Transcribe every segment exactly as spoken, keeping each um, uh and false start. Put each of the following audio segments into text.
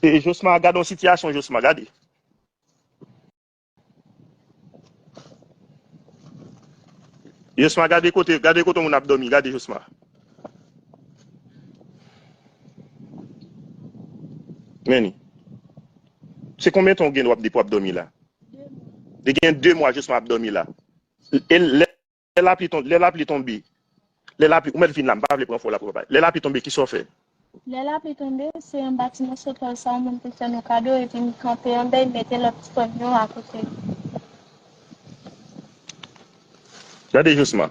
E Josma, gade yon sitiyasyon, Josma, gade. Josma, gade kote, gade kote moun ap dòmi, gade Josma. Men li. Se konbyen tan w gen w ap depi w ap dòmi la? Li gen de mwa Josma ap dòmi la. E lè, lè lapli ton-, lè lapli tonbe, lè lapli, ou mèt vin la, m pa vle pran fò la pou papa. Lè lapli tonbe, kisa w fè? Lè lapli tonbe, se anba ti moso tòl sa yon moun te fè nou kado, epi m kanpe anba, m mete lòt ti fanm yo akote. Gade Josma.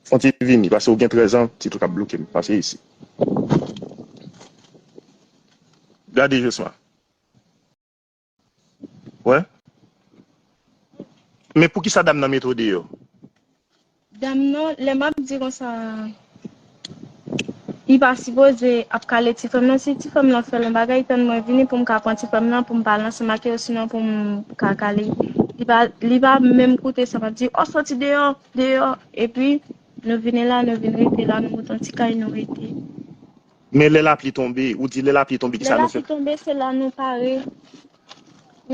Fò ti vini, paske ou gen trèz an, ti tou k ap bloke m. Pase isi. Gade Josma. Wè. Men poukisa dam nan mete w deyò? Dam nan, lè m ap di konsa, li pa sipoze ap kale ti fanm nan. Si ti fanm nan fè l yon bagay, tann mwen vini pou m ka pran ti fanm nan, pou m pale ansanm ak yo, sinon pou m ka kale. Li pa, li pa menm koute sa m ap di, "Oh, soti deyò, deyò." Epi, nou vini la, nou vin rete la, nou monte yon ti kay, nou rete. Men lè lapli tonbe, ou di lè lapli tonbe, kisa nou fè? Lè lapli tonbe, se la nou pare.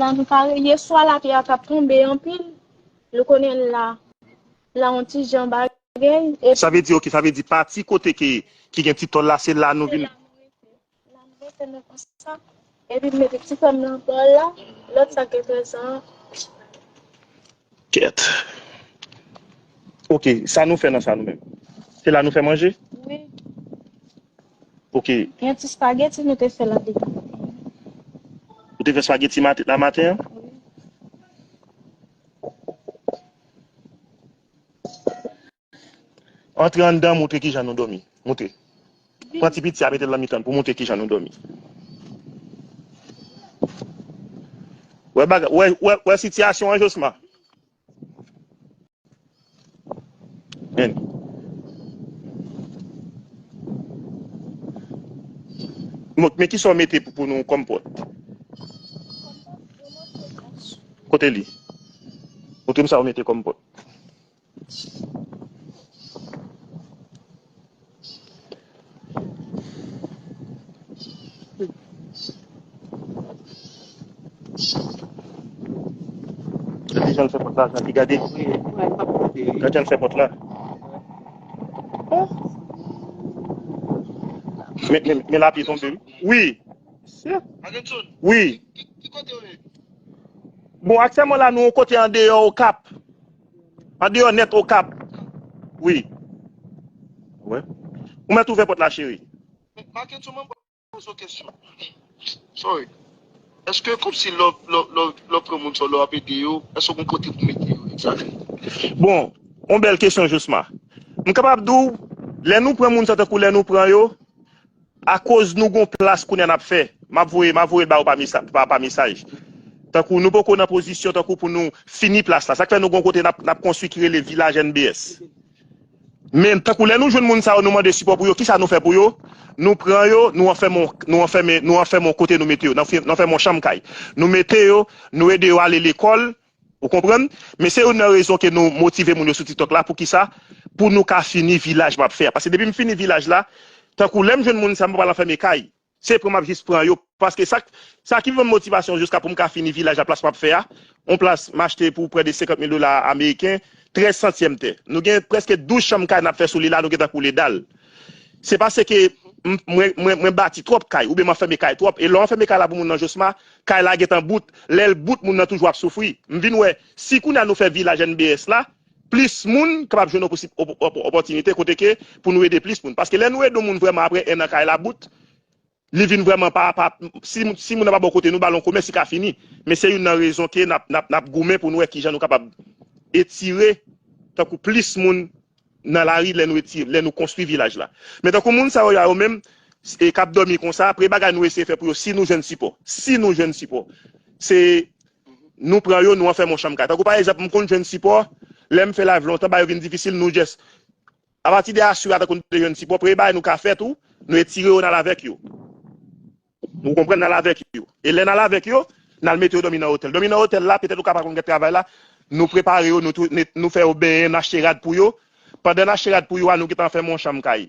La nou pare. Yèswa, lapli a t ap tonbe anpil. Nou konnen la, la yon ti jan bagay. E sa vle di, ok, sa vle di pati kote ke, ki gen ti tòl la, se la nou vin. Se la nou rete. La nou rete, nou konsa. Epi m mete ti fanm nan bò la, lòt sa gen trèz an. Kèt. Ok, sa nou fè nan sa nou menm? Se la nou fè manje? Wi. Ok. Gen ti spageti nou te fè la depi maten. Ou te fè spageti maten, la maten an? Wi. Antre anndan, montre kijan nou dòmi. Montre. Pran ti piti a, mete l nan mitan pou montre kijan nou dòmi. Wè bagay, wè, wè, wè sitiyasyon an, Josma. Men. Bon, men kisa w mete pou, pou nou kòm pòt? Kote li? Montre m sa w mete kòm pòt. Gade jan l fè pòt la, Janti, gade. Gade jan l fè pòt la. Men, men, men lapli tonbe, wi. Wi. Wi. Bon, aktyèlman la, nou yon kote andeyò Okap. Andeyò nèt Okap. Wi. Wè. Ou mèt ouvè pòt la, cheri. Poze w kesyon. Sorry. Èske kòmsi lè w, lè w, lè w, lè w pran moun sa yo, lè w ap ede yo, èske w gen kote pou mete yo, egzakteman? Bon, yon bèl kesyon, Josma. M kapab di w, lè nou pran moun sa yo, tankou lè nou pran yo, akoz nou gon plas kounye a n ap fè, m ap voye, m ap voye l ba ou pa mesa-, pa, pa mesaj. Tankou nou poko nan pozisyon tankou pou nou fini plas la. Sa k fè nou gon kote n ap, n ap konstwi ki rele Vilaj N B S. Men tankou lè nou jwenn moun sa yo, nou mande sipò pou yo, kisa nou fè pou yo? Nou pran yo, nou anfèmen, nou anfèmen, nou anfèmen kote nou mete yo, nou anfè-, nou anfèmen yon chanm kay. Nou mete yo, nou ede yo ale lekòl, ou konprann? Men se youn nan rezon ke nou motive moun yo sou TikTok la, poukisa? Pou nou ka fini vilaj m ap fè a. Paske depi m fini vilaj la, tankou lè m jwenn moun sa, m pa pral anfèmen kay. Se pran m ap jis pran yo. Paske sa, sa ki ban m motivasyon jiska pou m ka fini vilaj la, plas m ap fè a. Yon plas m achte pou prè de senkant mil dola ameriken, trèz santyèm tè. Nou gen prèske douz chanm kay n ap fè sou li la, nou gentan koule dal. Se paske m, mwen, mwen, mwen bati twòp kay, oubyen m anfèmen kay twòp. E lè w anfèmen kay la pou moun nan Josma, kay la gentan bout. Lè l bout, moun nan toujou ap soufri. M vin wè, si kounye a nou fè vilaj N B S la, plis moun kapab jwenn oposi-, op-, op-, opòtinite kote ke pou nou ede plis moun. Paske lè nou ede yon moun vrèman apre en an kay la bout, li vin vrèman pa, pa, si, si moun nan pa bò kote nou, ba l yon komès, li ka fini. Men se youn nan rezon ke n ap, n ap, n ap goumen pou nou wè kijan nou kapab etire tankou plis moun nan lari lè nou etire, lè nou konstwi vilaj la. Men tankou moun sa yo, yo menm, e k ap dòmi konsa, premye bagay nou eseye fè pou yo, si nou jwenn sipò, si nou jwenn sipò, se nou pran yo, nou anfèmen yon chanm kay. Tankou pa egzanp, m konn jwenn sipò, lè m fè live lontan, bagay yo vin difisil, nou just Apati de aswè a, tankou nou te jwenn sipò, premye bagay nou ka fè tou, nou etire yo, n al avèk yo. Ou konprann, n al avèk yo. E lè n al avèk yo, n al mete yo dòmi nan otèl. Dòmi nan otèl la, petèt ou ka pa konn gen travay la, nou prepare yo, nou tou-, nou fè yo benyen, n achte rad pou yo. Pandan n achte rad pou yo a, nou gentan fèmen yon chanm kay.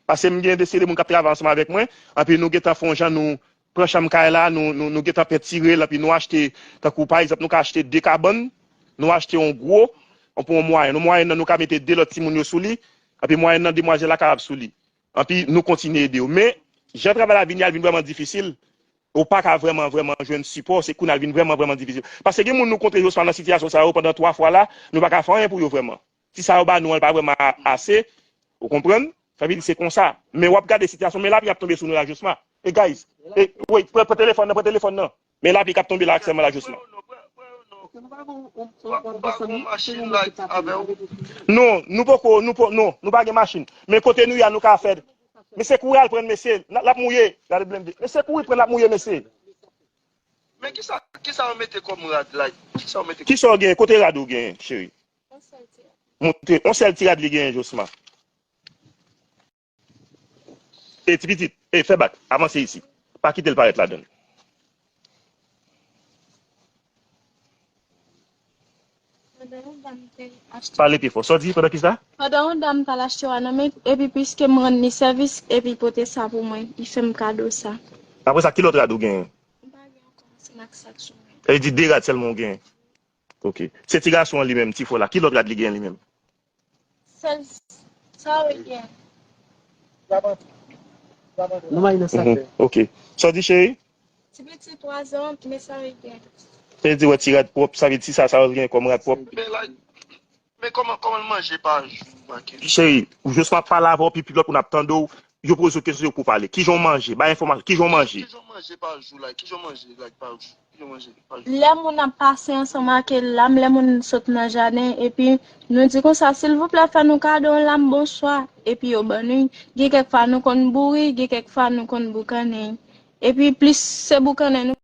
Paske m gen de seri de moun k ap travay ansanm avèk mwen, anpi nou gentan fè yon jan nou pran chanm kay la, nou, nou, nou gentan pentire l, epi nou achte, tankou pa egzanp, nou ka achte de kabann, nou achte yon gwo, yon pou yon mwayèn. Yon mwayèn nan, nou ka mete de lòt timoun yo sou li, epi mwayèn nan, demwazèl la kapab sou li. Epi nou kontinye ede yo. Men, jan travay la vin ye, al vin vrèman difisil, ou pa ka vrèman, vrèman jwenn sipò, se kounye a l vin vrèman, vrèman difisil. Paske gen moun nou kontre Josma nan sitiyasyon sa yo pandan twa fwa la, nou pa ka fè anyen pou yo vrèman. Ti sa yo ba nou an, li pa vrèman a- ase, ou konprann? Sa vle di se konsa. Men w ap gade sitiyasyon, men lapli ap tonbe sou nou la Josma. E guys, e, wi, pran, pran telefòn nan, pran telefòn nan. Men lapli k ap tonbe la aktyèlman la Josma. Ou pa gon machin la avè w? Non, nou poko, nou po, non, nou pa gen machin. Men kote nou ye a, nou ka fè. Mesye kouri al pran mesye, n- l ap mouye, gade blende. Mesye kouri pran, l ap mouye mesye. Men kisa, kisa w mete kòm rad la? Kisa w mete? Kisa w gen? Kote rad ou gen, cheri? Montre, yon sèl ti rad li gen, Josma. E ti pitit, e fè bak, avanse isi. Pa kite l parèt ladan l. Pandan yon dam te achte Pale pi fò. Sa w di pandan kisa? Pandan yon dam t al achte w a nan men, epi piske m rann li sèvis, epi pote sa pou mwen, li fè m kado sa. Apre sa, ki lòt rad ou genyen? M pa gen ankò, se nan sak sou mwen. E li di de rad sèlman w genyen. Ok. Se ti gason an li menm, ti fò la. Ki lòt rad li genyen li menm? Sèl sa w gen. Nou may nan sa. Mhm. Ok. Sa w di, cheri? Ti pitit twa zan, men sa w gen. Se di wè ti rad pwòp, sa vle di sa, sa w gen kòm rad pwòp. Men la, men kòman, kòman l manje pa jou, Michael? Cheri, jis m ap pale avè w, pi, pi lòt moun ap tande w, yo poze w kesyon, se yo pou pale. Kijan w manje? Bay enfòmasyon, kijan w manje? Kijan w manje pa jou la? Kijan w manje, like, pa jou? Kijan w manje pa jou? Lè moun ap pase ansanm ak lam, lè moun sot nan jaden, epi nou di konsa, silvouplè, fè nou kado yon lam, bonswa. Epi yo ban nou. Gen kèk fwa nou konn bouri, gen kèk fwa nou konn boukannen. Epi plis se boukannen nou